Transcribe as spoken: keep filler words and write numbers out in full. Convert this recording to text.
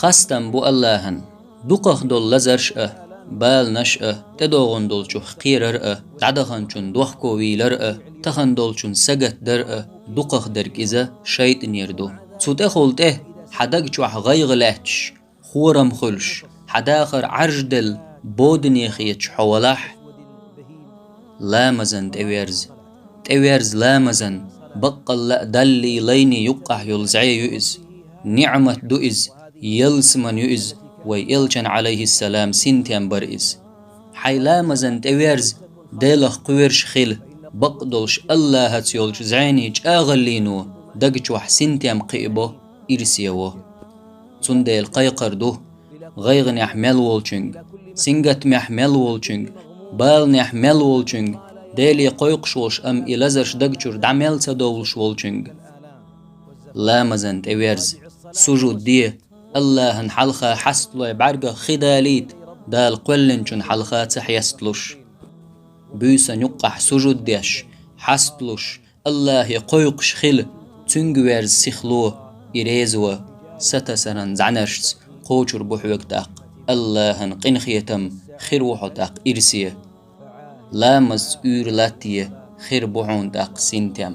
Къастам бу Аллахьан: дукхах долу лазарш а, баланаш а, тӀедогӀун долчух кхерар а, дӀадаханчун дохковийлар а, тахан долчун сагатдар а, дукхах дерг иза шайтӀанера ду. Цу тӀехула тӀе хьан даг чохь гӀайгӀа лаьтташ, хорам хуьлуш, хьан дахар Ӏаржделла, бодане хеташ хьо валахь, ламазан тӀеверза. ТӀеверза ламазан, баккъалла а Даллий лайний юккъахь йолу зӀе ю иза. НиӀмат ду иза, ялсаман ю иза, вай элчан, Ӏалайхиссалам, синтем бара иза. Хьайн ламазан тӀеверза, Делах кхоьруш хила, бакъдолуш Аллахьаца йолчу зӀенийн чӀагӀаллино даг чохь синтем кхиабо, ирсе во. Цундела кхайкхар ду гӀайгӀанехь мел волчуьнга, сингаттамехь мел волчуьнга, баланехь мел волчуьнга, Деле кхойкхуш волуш, амма и лазарш даг чуьра дӀа мел ца довлуш волчуьнга. Ламазан тӀеверза, сужуд де, Аллахьан хьалха хьасталой бӀаьргах хи далийта, Дала кхоьллинчун хьалха ца хьесталуш. Буьйсан юккъахь сужуд деш, хьасталуш, Аллахье кхойкхуш хила, Цуьнга верза сихло, и реза ван, сатасаран зӀаьнаршца кхочур бу хьоьга тӀаккха Аллахьан къинхетам, хир ву хьо тӀаккха ирсе. Ламазца уьйр латте, хир бу хьуна тӀаккха синтем.